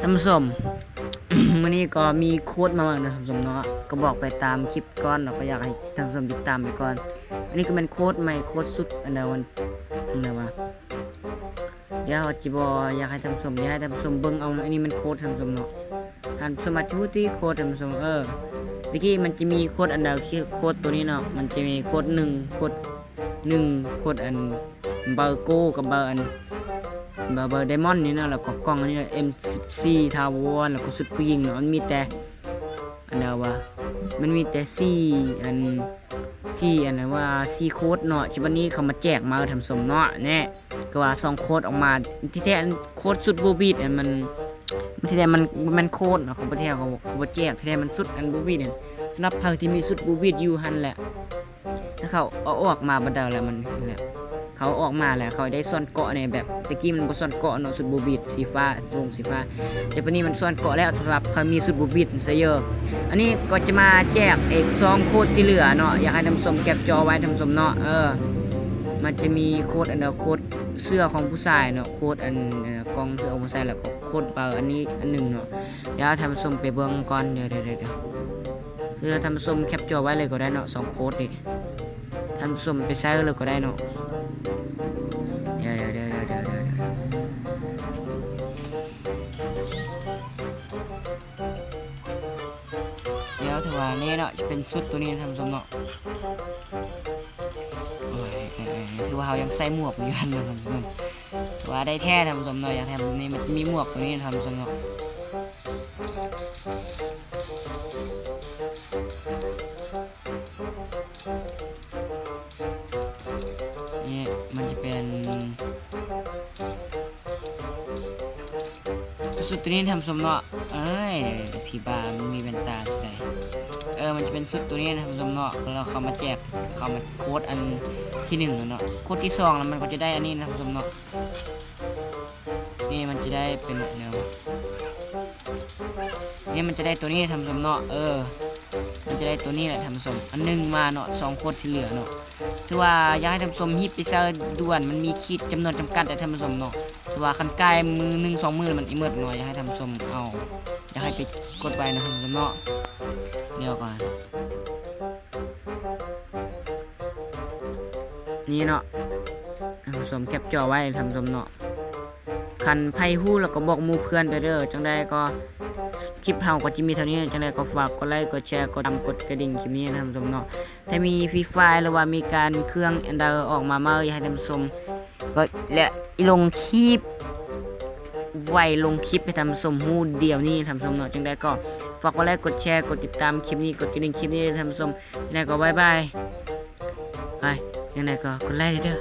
ທ່ານຜູ້ຊົມ ມື້ນີ້ກໍມີໂຄດມາໃໝ່ນະທ່ານຜູ້ຊົມເນາະ ກໍບອກໄປຕາມຄລິບກ່ອນເນາະ ກໍຢາກໃຫ້ທ່ານຜູ້ຊົມຕິດຕາມໄປກ່ອນ. ອັນນີ້ກໍແມ່ນໂຄດໃໝ່ ໂຄດຊຸດອັນໃດ ອັນໃດວະ ດຽວເຮົາຊິບໍ່ຢາກໃຫ້ທ່ານຜູ້ຊົມ ດຽວໃຫ້ທ່ານຜູ້ຊົມເບິ່ງເອົາ. ອັນນີ້ແມ່ນໂຄດທ່ານຜູ້ຊົມເນາະ ທ່ານຜູ້ຊົມອາດຈະຮູ້ຕິໂຄດທ່ານຜູ້ຊົມ ເອີ ແຕ່ກີ້ມັນຈະມີໂຄດອັນໃດ ຄືໂຄດໂຕນີ້ເນາະ ມັນຈະມີໂຄດໜຶ່ງ ໂຄດໜຶ່ງ ໂຄດອັນ ເບີໂກກັບເບີອັນ ເບີ ເບີໄດມອນນີ້ເນາະ ແລ້ວກໍກ່ອງອັນນີ້ເອັມສິບສີ່ຖາວອນ ແລ້ວກໍຊຸດຜູ້ຍິງເນາະ ມັນມີແຕ່ອັນໃດວະ ມັນມີແຕ່ສີ່ອັນ ສີ່ອັນໃດວະ ສີ່ໂຄດເນາະ. ຈຸດບັດນີ້ເຂົາມາແຈກມາທ່ານຜູ້ຊົມເນາະ ແນ່ ກໍວ່າສອງໂຄດອອກມາ ທີ່ແທ້ອັນໂຄດຊຸດບູບີດອັນມັນ ທີ່ແທ້ມັນບໍ່ແມ່ນໂຄດເນາະ ເຂົາບໍ່ແທ້ ເຂົາ ເຂົາບໍ່ແຈກ ທີ່ແທ້ມັນຊຸດອັນບູບີດນັ້ນ. ສຳລັບໃຜທີ່ມີຊຸດບູບີດຢູ່ຫັ້ນແຫຼະ ຖ້າເຂົາເອົາອອກມາບັດໃດແລ້ວມັນແບບ ເຂົາເອົາອອກມາແລ້ວ ເຂົາໄດ້ຊ້ອນເກາະແນ່ ແບບແຕ່ກີ້ມັນບໍ່ຊ້ອນເກາະເນາະ ຊຸດບູບີດສີຟ້າ ວົງສີຟ້າ ແຕ່ບັດນີ້ມັນຊ້ອນເກາະແລ້ວ ສຳລັບໃຜມີຊຸດບູບີດເຊເຢີ. ອັນນີ້ກໍຈະມາແຈກອີກສອງໂຄດທີ່ເຫຼືອເນາະ ຢາກໃຫ້ທ່ານຜູ້ຊົມແຄປຈໍໄວ້ທ່ານຜູ້ຊົມເນາະ ເອີ ມັນຈະມີໂຄດອັນໃດ ໂຄດເສື້ອຂອງຜູ້ຊາຍເນາະ ໂຄດອັນ ເອີ ກ່ອງເສື້ອຂອງຜູ້ຊາຍ ແລ້ວກໍໂຄດເບີອັນນີ້ອັນໜຶ່ງເນາະ. ດຽວທ່ານຜູ້ຊົມໄປເບິ່ງກ່ອນ ດຽວ ດຽວ ດຽວ ດຽວ ຄືທ່ານຜູ້ຊົມແຄປຈໍໄວ້ເລີຍກໍໄດ້ເນາະ ສອງໂຄດນີ້ ທ່ານຜູ້ຊົມໄປໃຊ້ເລີຍກໍໄດ້ເນາະ. ດຽວ ດຽວ ດຽວ ດຽວ ຖືວ່ານີ້ເນາະ ຈະເປັນຊຸດໂຕນີ້ທ່ານຜູ້ຊົມເນາະ. ໂອ້ຍ ເອີ ເອີ ເອີ ຖືວ່າເຮົາຍັງໃສ່ໝວກຢູ່ຫັ້ນເນາະທ່ານຜູ້ຊົມ ຖືວ່າໄດ້ແທ້ທ່ານຜູ້ຊົມເນາະ. ຢາກໃຫ້ແບບນີ້ ມັນມີໝວກໂຕນີ້ທ່ານຜູ້ຊົມເນາະ. ນີ້ມັນຈະເປັນຊຸດໂຕນີ້ທ່ານຜູ້ຊົມເນາະ. ເອີຍ ຜີບ້າມັນມີແວ່ນຕາຊິໄດ້ ເອີ ມັນຈະເປັນຊຸດໂຕນີ້ທ່ານຜູ້ຊົມເນາະ. ແລ້ວເຂົາມາແຈກ ເຂົາມາໂຄດອັນທີໜຶ່ງແລ້ວເນາະ ໂຄດທີສອງແລ້ວ ມັນກໍຈະໄດ້ອັນນີ້ທ່ານຜູ້ຊົມເນາະ. ນີ້ມັນຈະໄດ້ເປັນແນວ ນີ້ມັນຈະໄດ້ໂຕນີ້ທ່ານຜູ້ຊົມເນາະ ເອີ ມັນຈະໄດ້ໂຕນີ້ແຫຼະທ່ານຜູ້ຊົມ ອັນໜຶ່ງມາເນາະ ສອງໂຄດທີ່ເຫຼືອເນາະ. ຖືວ່າຢາກໃຫ້ທ່ານຜູ້ຊົມຮີບໄປໃຊ້ດ່ວນ ມັນມີຂີດຈຳນວນຈຳກັດເດ້ທ່ານຜູ້ຊົມເນາະ. ຖືວ່າຄັນກາຍມື້ໜຶ່ງສອງມື້ແລ້ວມັນອີເມິດເນາະ ຢາກໃຫ້ທ່ານຜູ້ຊົມເອົາ ຢາກໃຫ້ໄປກົດໄວ້ນະທ່ານຜູ້ຊົມເນາະ. ດຽວກ່ອນ ນີ້ເນາະ ທ່ານຜູ້ຊົມແຄປຈໍໄວ້ທ່ານຜູ້ຊົມເນາະ. ຄັນໃຜຮູ້ແລ້ວກໍບອກໝູ່ເພື່ອນໄປເດີ. ຈັ່ງໃດກໍຄລິບເຮົາກໍຈະມີເທົ່ານີ້ ຈັ່ງໃດກໍຝາກກົດໄລ ກົດແຊ ກົດຕິດຕາມ ກົດກະດິ່ງຄລິບນີ້ນະທ່ານຜູ້ຊົມເນາະ. ຖ້າມີຟຣີຟາຍ ຫຼືວ່າມີການເຄື່ອງອັນໃດອອກມາໃໝ່ ຢາກໃຫ້ທ່ານຜູ້ຊົມ ກໍ ແລະ ລົງຄລິບ ໄວລົງຄລິບໃຫ້ທ່ານຜູ້ຊົມຮູ້ດຽວນີ້ທ່ານຜູ້ຊົມເນາະ. ຈັ່ງໃດກໍຝາກກົດໄລ ກົດແຊ ກົດຕິດຕາມຄລິບນີ້ ກົດກະດິ່ງຄລິບນີ້ເດີທ່ານຜູ້ຊົມ. ຈັ່ງໃດກໍບາຍບາຍ ໄປ ຈັ່ງໃດກໍກົດໄລເດີ.